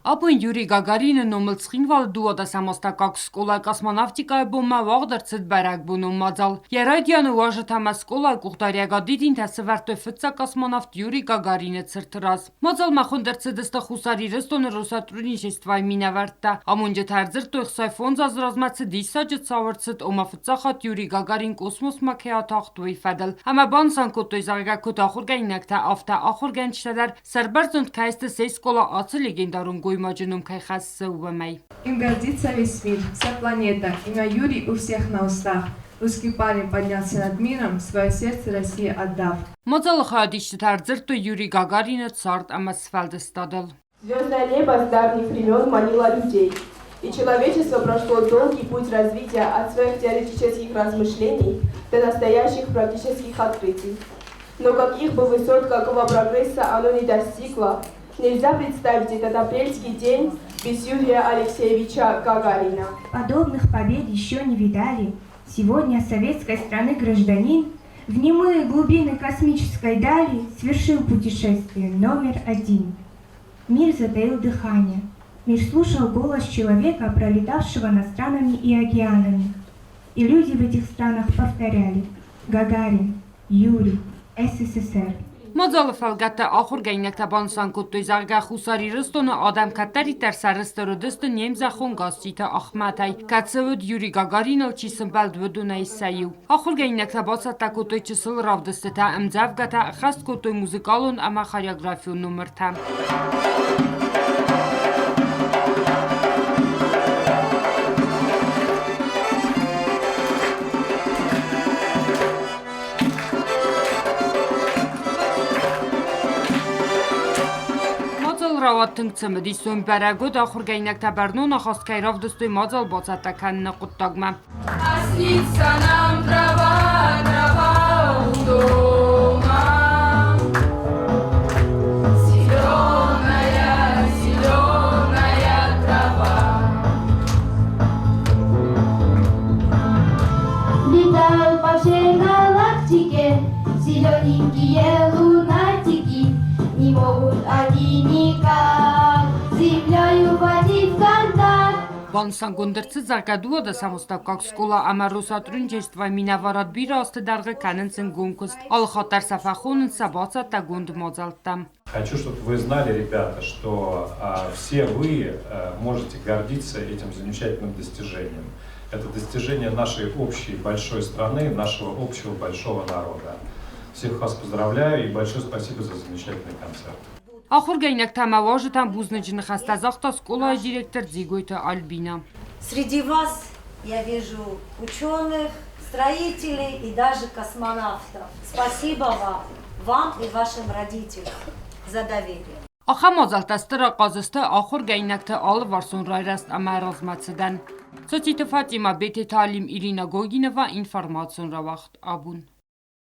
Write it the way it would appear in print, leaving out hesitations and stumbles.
Абон Юрий Гагарины номыл Цхинвалы дыууадӕсӕмастӕуккаг скъолайы космонавтикӕйы бонмӕ уагъд ӕрцыд бӕрӕгбонон мадзал. Йӕ райдианы уазджытӕ ӕмӕ скъолайы къухдариӕгад дидинтӕ сӕвӕрдтой фыццаг космонавт Юрий Гагарины цырты раз. Мадзалмӕ хуынд ӕрцыдысты Хуссар Ирыстоны Россотрудничествойы минӕвӕрттӕ. Амонджытӕ ӕрдзырдтой, 65 азы размӕ цы диссаджы цау ӕрцыд, ома фыццаг хатт Юрий Гагарин космосмӕ кӕй атахт, уый фӕдыл. Ӕмӕ банысан кодтой, зӕгъгӕ, куыд ахуыргӕнинӕгтӕ, афтӕ ахуыргӕнджытӕ дӕр Сӕрбӕрзонд кӕй сты се скъола ацы легендарон гоймаджы ном кӕй хӕссы, уымӕй. Им гордится весь мир, вся планета. Имя Юрий у всех на устах. Русский парень поднялся над миром, свое сердце России отдав. Мадзалы хайадисджытӕ ӕрдзырдтой Юрий Гагарины цард ӕмӕ сфӕлдыстадыл. Звездное небо с давних времен манило людей, и человечество прошло долгий путь развития от своих теоретических размышлений до настоящих практических открытий. Но каких бы высот, какого прогресса оно не достигло, нельзя представить этот апрельский день без Юрия Алексеевича Гагарина. Подобных побед еще не видали. Сегодня советской страны гражданин в немые глубины космической дали свершил путешествие номер один. Мир затаил дыхание. Мир слушал голос человека, пролетавшего над странами и океанами. И люди в этих странах повторяли «Гагарин, Юрий, СССР». Мадзалы фӕлгӕтты ахуыргӕнинӕгтӕ банысан кодтой, зӕгъгӕ, Хуссар Ирыстоны адӕм кӕддӕриддӕр сӕрыстыр уыдысты не мзӕххон Гасситы Ахмӕтӕй, кӕцы уыд Юрий Гагариныл чи сымбӕлд, уыдонӕй сӕ иу. Ахуыргӕнинӕгтӕ бацӕттӕ кодтой чысыл равдыстытӕ, ӕмдзӕвгӕтӕ, ӕххӕст кодтой музыкалон ӕмӕ хореографион номыртӕ. Мадзал рауад тынг цымыдисон, бӕрӕг уыд, ахуыргӕнинӕгтӕ бӕрнон ахаст кӕй равдыстой мадзал бацӕттӕ кӕныны хъуыддагмӕ. А снится нам трава, трава у дома. Зеленая, зеленая трава. Летают по всей галактике зелененькие лунатики. Не могут они никак с землей войти в контакт. Банысангонд ӕрцыд, зӕгъгӕ, дыууадӕсӕмастӕуккаг скъола ӕмӕ Россотрудничествойы минӕварад бирӕ азты дӕргъы кӕнынц ӕнгом куыст. Алыхатт дӕр сӕ фӕхонынц сӕ бацӕттӕгонд мадзӕлттӕм. Хочу, чтобы вы знали, ребята, что все вы можете гордиться этим замечательным достижением. Это достижение нашей общей большой страны, нашего общего большого народа. Всех вас поздравляю и большое спасибо за замечательный концерт. Ахуыргӕнинӕгтӕ ӕмӕ уазджытӕн бузныджы ныхӕстӕ загъта скъолайы директор Дзигойты Альбинӕ. Среди вас я вижу ученых, строителей и даже космонавтов. Спасибо вам, вам и вашим родителям за доверие. Ахӕм мадзӕлттӕ стыр ахъаз сты ахуыргӕнинӕгты алыварсон райрӕзт ӕмӕ размӕцыдӕн. Цоциты Фатимӕ, Бететы Алим, Ирина Гогинова, информацион рауагъд Абон.